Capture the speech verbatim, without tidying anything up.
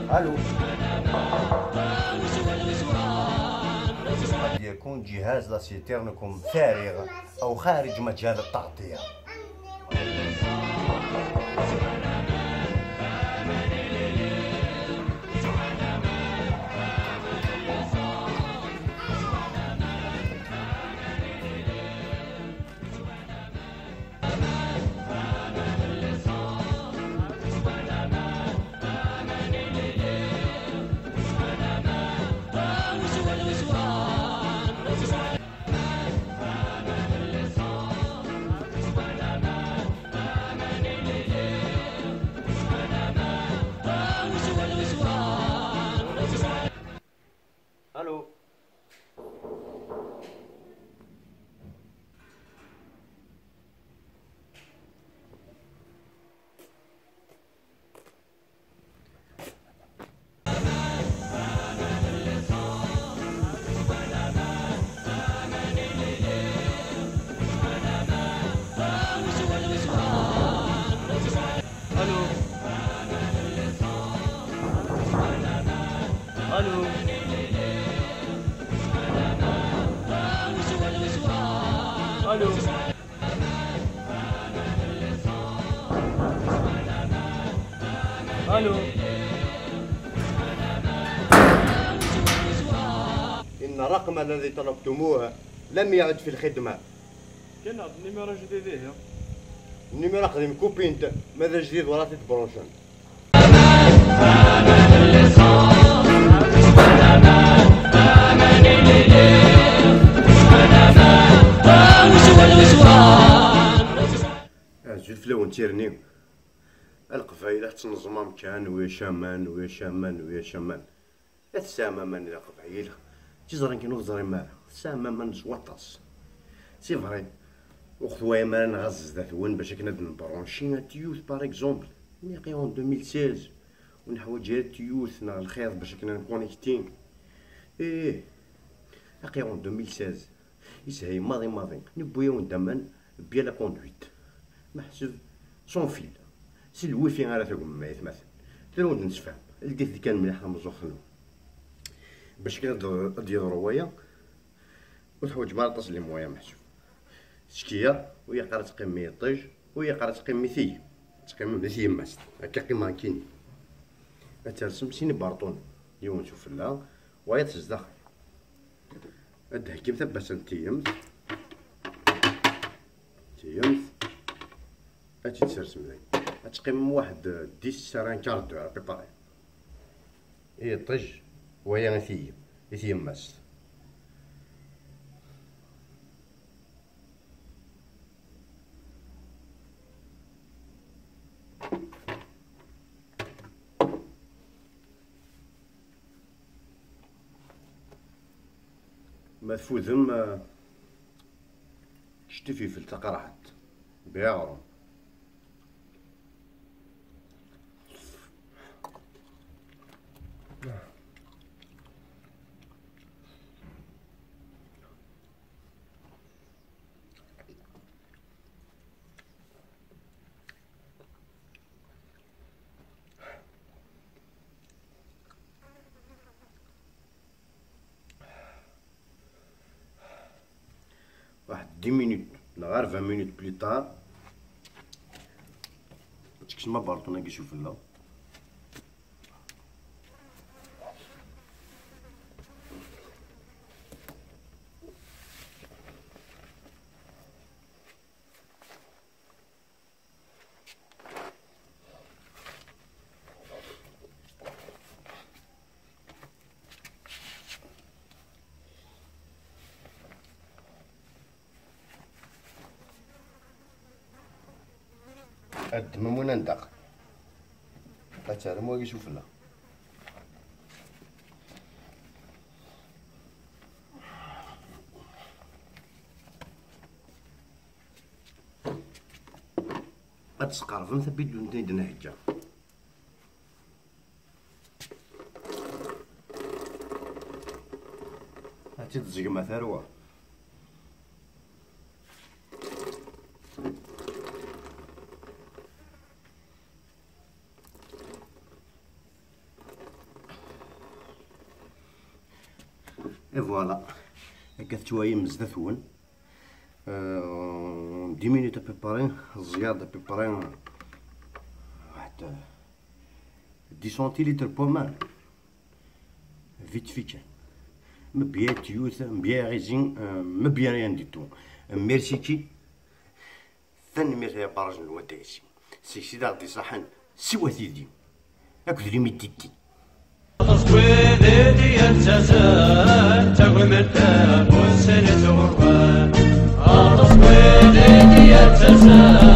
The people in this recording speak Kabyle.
ألو. قد يكون جهاز la citerne-كم فارغ أو خارج مجال التغطية. ألو. ألو. ألو. ألو. ألو. إن الرقم الذي طلبتموه لم يعد في الخدمة. كان هاد النيميرو جديد، إيه. النيميرو قديم، كوبينت، ماذا جديد ولا تتبروشن؟ Azul fell-awen tirni. A Leqbayel, ad tneẓmam kan, wiyac aman, wiyac aman, wiyac aman. Tesɛam aman i Leqbayel. Tiẓri kan ur teẓrim ara. Tesɛam aman s waṭas. C'est vrai. Ur xtwayam ara neɣ zdat-wen bac akken ad nbranchi at youth, par exemple. Naqi en deux mille seize. Ur neḥwaǧ ara at youth neɣ lxiḍ bac akken ad nkunekti. Ih. Aqi en deux mille seize. Ishey maḍi maḍi. Newwi-yawen-d aman bien la conduite. Meḥsub sans fil. Si lwifi ara tagmem, ay atmaten. Tura ur d-nessefham. Ldit-d kan mliḥ tameẓẓuɣt-nwen. Bac akken ad d-, ad d-yeḍru waya, ur teḥwaǧem ara aṭas n les moyens meḥsub. Ttekki-a, ur yeqqar ad teqqimem i yiṭij, ur yeqqar ad teqqimem i tiyi. Teqqimem di tyemmast. Akka qqimeɣ nekkini. Ad tersem sin iberṭunen. Yiwen s ufella, wayeḍ s zdaxel. Ad d-theggimt tabbasa n tiyemt. Tiyemt. Ad tt-id-tersem dayen. Ad teqqimem waḥed dix à un quart d'heure à peu près. I yiṭij, waya i tiyi, i tyemmast. Ma tfudem, eh, ččet ifilfel taqerɛet, biɣrum. واحد dix minutes neɣ ɣer vingt minutes plus tard, ad tekksem aberṭun-agi s ufella. Ad ddmem win anda. Ad terrem wagi sufella. Ad tesqerbem tabidunt i d-nhegga. Ad tt-id-tzeggem a tarwa. Et voilà. Akka tettwayem zdat-wen. Euh, dix minutes à peu près, ẓẓiɣ-d à peu près, euh, واحد, euh, dix centilitres, pas mal. Vite fait kan. Mebya tuyut, mebya iɣizi, euh, mebya rien du tout. Merci ki. Tanemmirt ay abaraj n Wadagsi. Seg-s i d aɣ-d-iṣaḥen siwa tidi akked limiditi. Aṭas n wid i d-yettazen tagmat n wussan yettɣurban. Aṭas n wid i d-yettazen